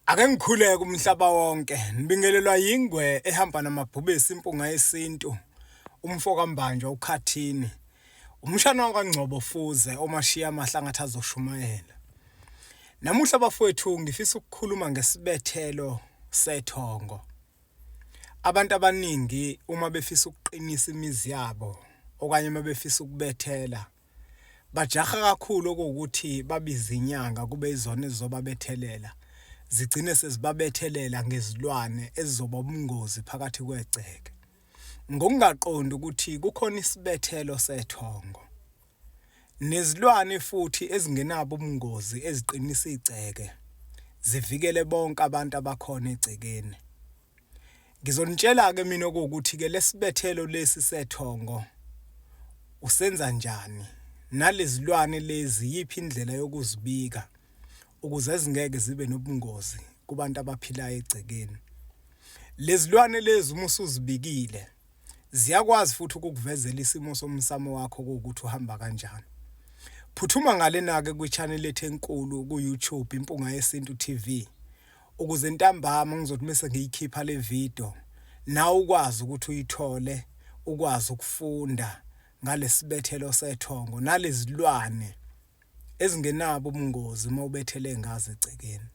Ake ngikhuleke umhlaba wonke nibingelelwa yingwe ehamba namabhubesi impunga yesintu umfo kaMbanjwa uKhathini umshana wakwaNgcobo Fuze omashiya amahlangathi azoshumayela. Namuhla bafowethu ngifisa ukukhuluma ngesibethelo sethongo. Abantu abaningi uma befisa ukuqinisa imizi yabo okanye uma befisa ukubethela Bajaha kakhulu okuwukuthi babize inyanga kube izona ezizobabethelela, zigcine sezibabethelela ngezilwane ezizoba ubungozi phakathi kwegceke. Ngokungaqondi ukuthi kukhona isibethelo sethongo. Nezilwane futhi ezingenabo ubungozi eziqinisa igceke, zivikele bonke abantu abakhona egcekeni. Ngizonitshela-ke mina okuwukuthi-ke lesibethelo lesi sethongo usenza njani nalezilwane lezi yiphi indlela yokuzibika ukuze zingeke zibe nobungozi kubantu abaphilayo egcekeni. Lezilwane lezi uma usuzibikile ziyakwazi futhi ukukuvezela isimo somsamo wakho kuwukuthi uhamba kanjani. Phuthuma ngalena-ke kwi-channel ethu enkulu ku-YouTube Impunga Yesintu TV ukuze ntambama ngizothi mese ngiyikhipha le video nawe ukwazi ukuthi uyithole ukwazi ukufunda ngalesibethelo sethongo nalezilwane ezingenabo ubungozi uma ubethele ngazo egcekeni.